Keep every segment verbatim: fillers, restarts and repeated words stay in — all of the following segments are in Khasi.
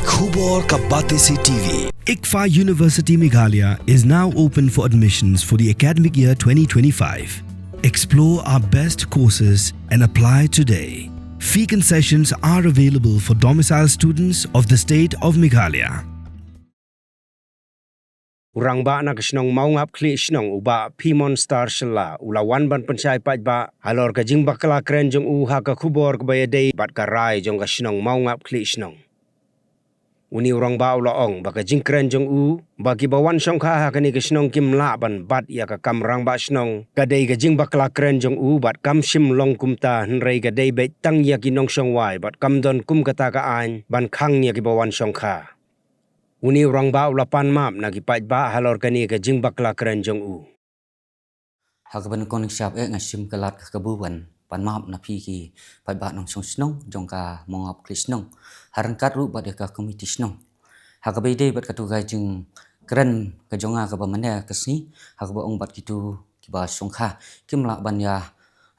Khubor ka Batesi T V. ICFAI University Meghalaya is now open for admissions for the academic year twenty twenty-five. Explore our best courses and apply today. Fee concessions are available for domicile students of the state of Meghalaya. U rangbah na ka shnong Mawngap Khlieh Shnong, u Bah Phimon Star Shylla, u la wan ban pynshai paidbah halor ka jingbakla kren jong u ha ka khubor kaba ïadei bad ka rai jong ka shnong Mawngap Khlieh Shnong. Une u rangbah u la ong ba ka jingkren jong u ba kiba wan shongkha ha kane ka shnong kim lah ban bat ïa ka kam rangbah shnong ka dei ka jingbakla kren jong u, bad kam shym long kumta, hynrei ka dei beit tang ïa ki nongshong wai, bad kam don kum kata ka aiñ ban khang ïa kiba wan shongkha. Une u rangbah u la pan map na ki paidbah halor kane ka jingbakla kren jong u. Ha kaba nyngkong nyngshap eh nga shim ka lad ka kabu ban pan map na phi ki paidbah nongshong shnong jong ka Mawngap Khlieh Shnong, ha ryngkat ruh bad ïa ka komiti shnong. Ha kaba ïadei bad katu ka jingkren ka jong nga kaba mynne ka sngi, ha kaba ong bad kitu kiba shongkha, kim lah ban ïa,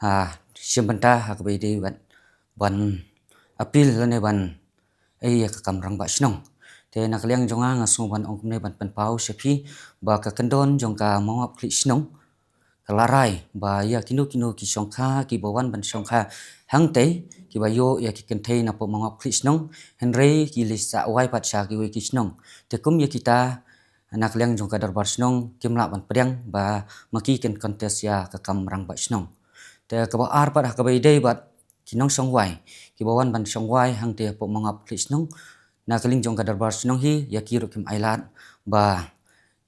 ha, shim bynta ha kaba ïadei bad ban appeal lane ban ei ïa ka kam rangbah shnong. Te na ka liang jong nga, nga sngew ban ong kumne ban pynpaw sha phi ba ka kyndon jong ka Mawngap Khlieh Shnong ka la rai ba ïa kino kino ki shongkha kiba wan ban shongkha hangtei, kiba ïoh ïa ki kynthei na poh Mawngap Khlieh Shnong, hynrei ki leit sah wai pat sha kiwei ki shnong. Te kum ïa kita, na ka liang jong ka dorbar shnong kim lah ban pdiang ba ma ki kin contest ïa ka kam rangbah shnong. Te kaba ar pat ha kaba ïadei bad ki nongshong wai kiba wan ban shong wai hangtei hapoh Mawngap Khlieh Shnong, na ka liang jong ka dorbar shnong hi, ïa ki ruh kim ailad ba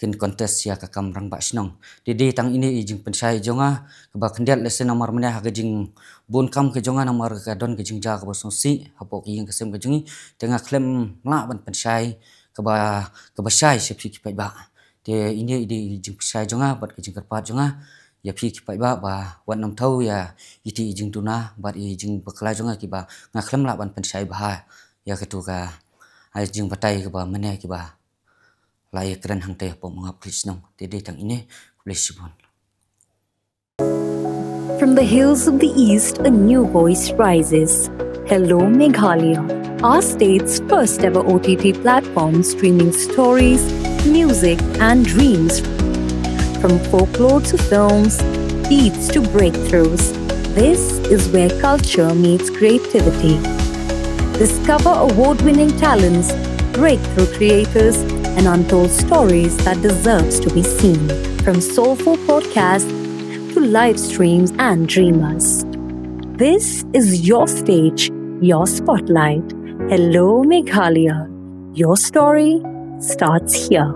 kin contest ïa ka kam rangbah shnong. Te dei tang ine i jingpynshai jong nga kaba khyndiat, lehse namar mynne ha ka jingbun kam ka jong nga, namar ka don ka jingjia kaba sngewsih hapoh ka ïing ka sem ka jong ngi, te nga khlem lah ban pynshai kaba, kaba shai sha phi ki paidbah. Te ine i dei i jingpynshai jong nga bad ka jingkyrpad jong nga ïa phi ki paidbah ba wat nym thew ïa iti i jingduna bad i jingbakla jong nga kiba nga khlem lah ban pynshai bha ïa katu ka, ai, jingbatai kaba mynne kiba la ïakren hangtei hapoh Mawngap Khlieh Shnong. Te dei tang ine, khublei shibun. From the hills of the East, a new voice rises. Hello, Meghalaya, our state's first ever O T T platform, streaming stories, music, and dreams. From folklore to films, beats to breakthroughs, this is where culture meets creativity. Discover award winning talents, breakthrough creators, and untold stories that deserves to be seen. From soulful podcasts to live streams and dreamers, this is your stage, your spotlight. Hello, Meghalaya. Your story starts here.